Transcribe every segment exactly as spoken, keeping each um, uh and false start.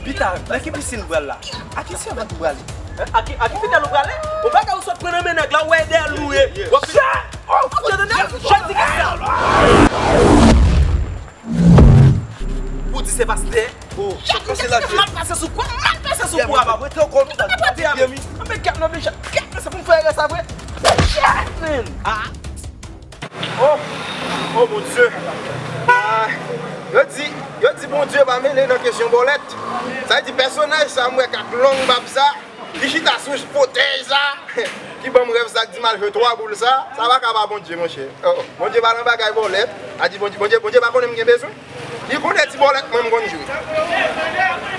Pita, nan ki pisin ou pral la? A ki sèvant ou prale? Hein? A ki, a ki fidèl ou prale? Ou pa ka ou sot pran nan men nèg la, ou wè dèyè l ou ye. W ap... Oh, tande, jodi ki sa. Ou di se pastè? Oh, chak kase la, mal pase sou kwa, mal pase sou kwa. Mwen te okon nou ta di, anbe kèt nan vle chat, kèt nan sa pou m fè rès apre. Shit, man. Ah. Oh, oh, Bondye. Ah, yo di, yo di Bondye pa mele nan kesyon bòlèt. Sa vle di pèsonaj sa m wè k ak long bab sa, ki chita sou fotèy sa, ki ban m rèv sa, k di m al jwe twa boul sa, sa pa ka pa Bondye, monchè. Oh, oh. Bondye pa nan bagay bòlèt. A di Bondye, Bondye, Bondye pa konnen m gen bezwen. Li konnen ti bòlèt mwen m konn jwe.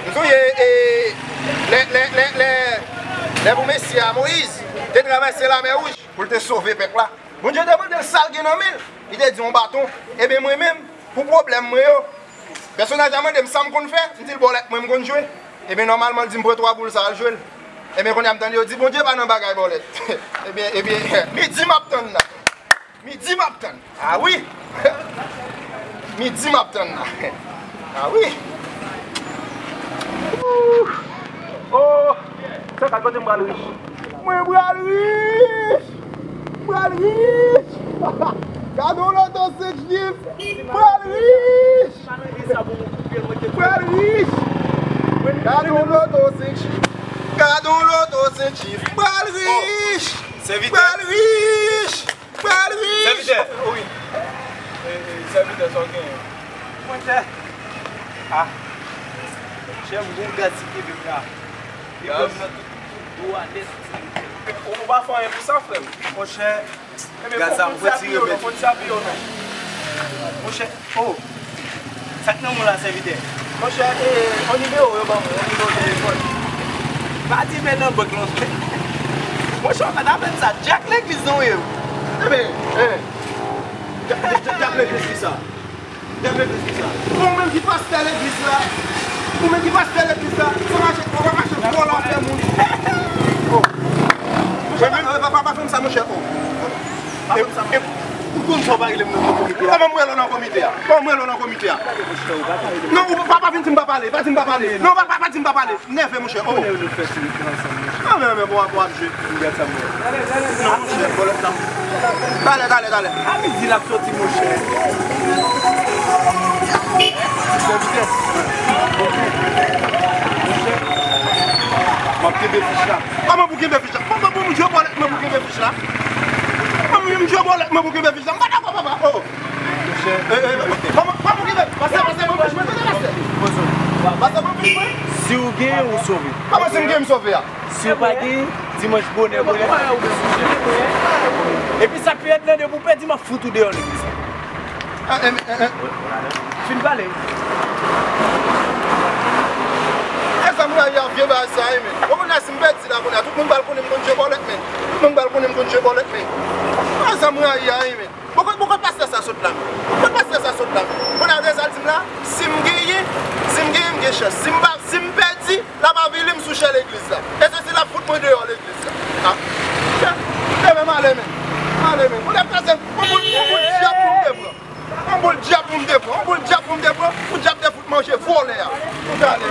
M sonje, e, lè, lè, lè, lè, lè pou Mesi a, Moyiz, te travèse Lamè Wouj pou l te sove pèp la. Bondye te mande l sa l gen nan men l. Li te di yon baton. Ebyen, mwen menm, pou pwoblèm mwen yo, pèsonaj la mande m sa m konn fè, m di l bòlèt mwen m konn jwe. Ebyen, nòmalman, l di m pran twa boul sa al jwe l. Ebyen, kounye a m tande yo di, Bondye pa nan bagay bòlèt. Ebyen, ebyen, midi m ap tann nan. Midi m ap tann. A wi. Midi m ap tann nan. A wi. Ooh. Oh. Sa ka kote m pral rich. Mwen pral rich. Pral rich. Gade yon loto senk chif. Pral rich. Pral rich. Gade yon loto senk chif. Gade yon loto senk chif. Pral rich. Pral rich. Pral rich. Sèvitè. Wi. E, e, sèvitè, sa w genyen? Monchè. Ah. Monchè, m gon gaz ki kenbe m la. Li pran m nan tout, tout dwa nèt. Ou, ou pa fè anyen pou sa, frè m. Monchè, gaz la, m retire mèt. Monchè, oh, sa k nan men w la, sèvitè? Monchè, e, on nimewo yo ban mwen, on nimewo telefòn. Pa di men nan bank non. Monchè, w pa ta fè m sa, djak legliz non w ye. Ebyen, e, djak, djak, djak legliz ki sa? Djak legliz ki sa? Ou menm ki pastè legliz la, ou menm ki pastè legliz la, sa mache, ou pa mache vòlò fè moun. Oh. Monchè, pa, pa, pa fè m sa, monchè, oh. E, e, ou konn sa w pa rele m nan komite a? Kòman m rele w nan komite a? Kòman m rele w nan komite a? Non, ou pa, pa vin di m pa pale, pa di m pa pale. Non, pa, pa, pa di m pa pale. Nève, monchè. Oh. Anmè, anmè, bon, bon, ap jwe. Non, monchè, bòlèt la. Talè, talè, talè. A midi l ap soti, monchè. Sèvitè. Monchè, m ap kenbe fich la. Kòman pou kenbe fich la? Kòman pou m jwe bòlèt mwen pou kenbe fich la? Kòman pou m jwe bòlèt mwen pou kenbe fich la? M pa dakò, papa. Oh. Monchè. E, e, kòman, kòman pou kenbe? Pastè, pastè, ban m fich mwen, tande, pastè. Pastè, ban m fich mwen. Si w genyen, ou sove. Kòman si m genyen, m sove a? Si w pa genyen, dimanch bonè, bonè. Epi sa k pi rèd nan de pou pèdi, m ap fout ou deyò legliz la. Ah, eh, eh, eh. Fin pale. E sa m rayi a vye bagay sa, wi, men. Ou konnen si m pèdi la, konnen tout moun pral konnen m konn jwe bòlèt, men. Tout moun pral konnen m konn jwe bòlèt, men. E sa m rayi a, wi, men. Bon, kot, bon, kot pastè sa sot la, men? Kot pastè sa sot la, men? Kounye a, sa l di m la, si m genyen, si m genyen, m gen chans. Si m pa, si m pèdi, l ap avili m sou chè legliz la. E se si l ap fout mwen deyò legliz la. Ah. Chè, chè, men m ale, men. M ale, men. Kounye a, pastè, yon boul, yon boul dyab pou m te pran. Yon boul dyab pou m te pran. Yon boul dyab pou m te pran. Pou dyab te fout manje vòlè a. Pou m te ale.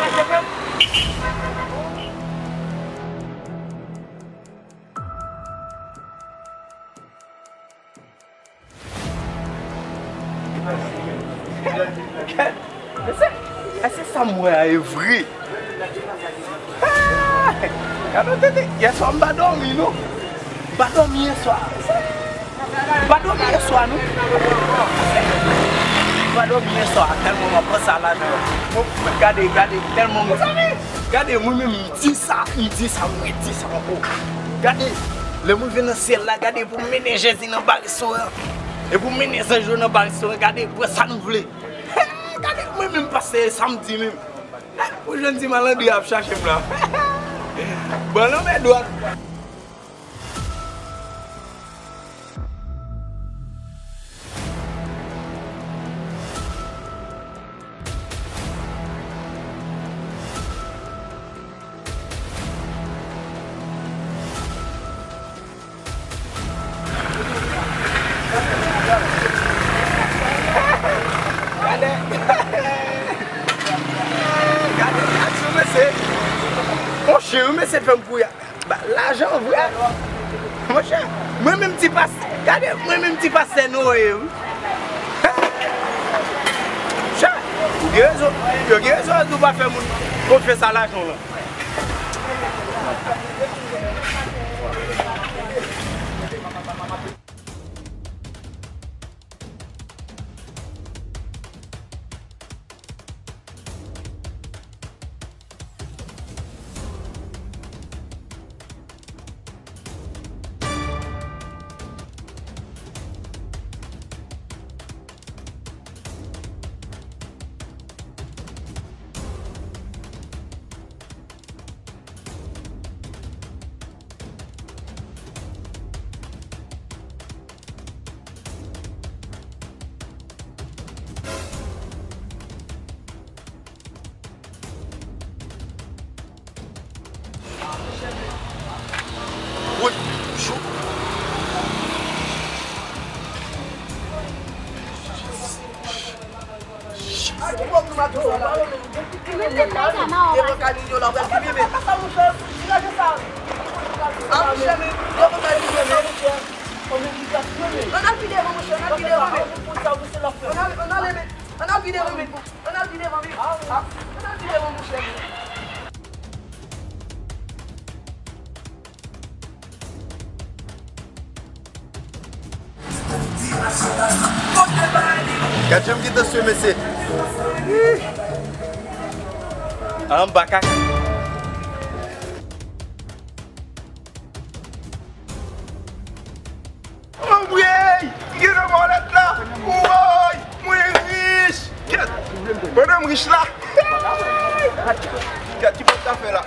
Èske, èske sa m wè a e vre? Ah! Gade yon tete, yèswa m pa dòmi non. M pa dòmi yèswa. M pa dòmi yèswa non. M pa dòmi yèswa. Tèlman m ap panse a lajan. Gade, gade, tèlman m Gade, mwen menm, m di sa, m di sa, m redi sa ankò. Gade, lè mwen rive nan syèl la, gade pou m mennen Jezi nan ba restoran. E pou m mennen zanj yo nan ba restoran, gade, pran sa nou vle. Hey, gade, mwen menm, pastè, sa m di menm. Hey, pou jwenn ti malandri ap chache m la. Ban lanmè dwat. Gade. Gade, gade, Monchè, wi, mesye fè m kouri. Ba, lajan vre. Monchè, mwen menm ti pastè, gade, mwen menm ti pastè Noye, wi. Monchè, yo gen rezon, yo gen rezon, yo di w pa fè moun konfyans a lajan w lan. Woy, cho. Ann al pi devan, monchè, ann al pi devan, men. Ann al, ann al, ann al pi devan, men. Ann al pi devan, men. Ann al pi devan, monchè, men. Gad jan m gen tansyon, mesye. Anba kaka. Anmwey! Ki gen nan wòlèt la? Woy! Mwen rich! Kèt! Pandan m rich la! Kèt, ki pòt ta fè la?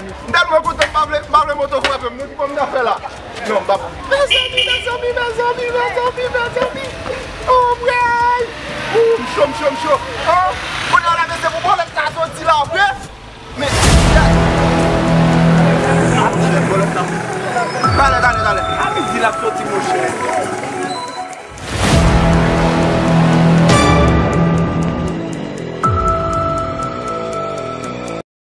M tèlman kontan, m pa vle, m pa vle moto frape m, non, ki pòt m ta fè la? Non, m pa. Mezanmi, mezanmi, mezanmi, mezanmi! Anmwey! Ou, m cho, m cho, m cho! An! Kounye a la, mesye, pou wòlèt sa soti la, vre?